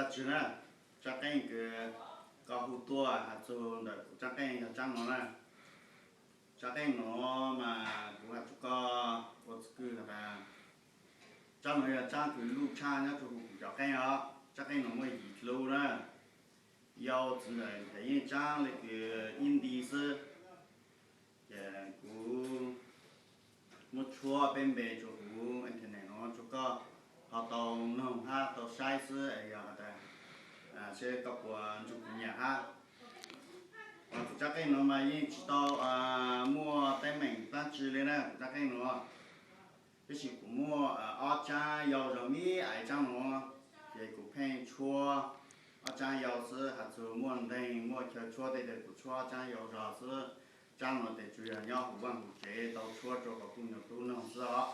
Tsis na, tsaab qeej kws koj hu tuaj has txug ntawm kuv tsaab qeej yog tsaab nuav na. Tsaab qeej nuav mas kuv has txug koj ua txwv kwj has tas, tsaab nuav yog tsaab kws luj tshaj nyob rua huv kuv cov qeej os. Tsaab qeej nuav muaj yim dlub na, yau txiv ntawm ces yeej tsaab le kws ib nti xwb. Ces kuv muab tshuab peb npe rua huv internet nuav rua koj ho tau noog hab tau saib xwb es yog has tas seb koj puas nrug kuv nyam hab. Kuv tsaab qeej nuav mas yeej tsis tau muaj teeb meem dlaab tsi le na, kuv tsaab qeej nuav. Tab sis kuv muaj ob tsaab yau zog me aiv tsaab nuav, ces kuv pheej tshuab ob tsaab yau xwb, has txug muaj nteeg muaj chaw tshuab tej ces kuv tshuab ob tsaab yau zog xwb. Tsaab nuav tes tsuas yog nyob huv vaaj huv tsev tau tshuab rua kom kuv nyuas tub noog xwb os.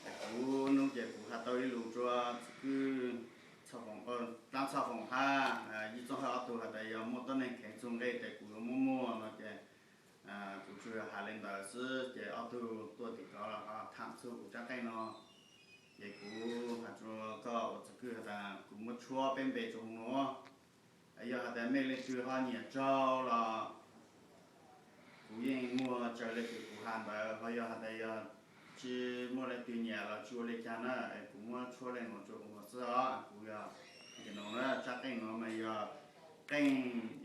Es kuv nub ces kuv has tau ib lus rua txwv kwj Dlaab Txhoj Foom hab Yij Txooj Hawj ob tug has tas yog muaj tuab neeg kheev txug nqe tes kuv yuav muab muag no ces kuv tsuas has le ntawd xwb ces ob tug tuaj tim kov los ho thaam txug kuv tsaab qeej no. Ces kuv has rua koj ua txwv kwj has tas kuv muab tshuab peb npe rua huv nuav. Yog has tas mej leej twg ho nyiam tsaug los kuv yeej muag raws le kws kuv has ntawd, ho yog has tas yog tsis muaj leej twg nyiam los tsis ua le caag na, es kuv muab tshuab le nuav rua huv nuav xwb os. Kuv yog, nuav na, tsaab qeej nuav mas yog qeej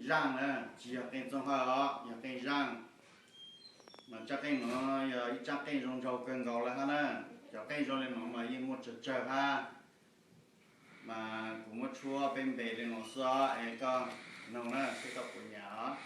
zaaj na, tsis yog qeej txooj hawj os, yog qeej zaaj. Mas tsaab qeej nuav yog ib tsaab qeej zoo nraug kawg nkaus le hab na. Cov qeej zoo le nuav mas yeej muaj tsawg tsawg hab. Mas kuv muab tshuab peb npe le nuav xwb os, es koj noog na seb koj puas nyam os.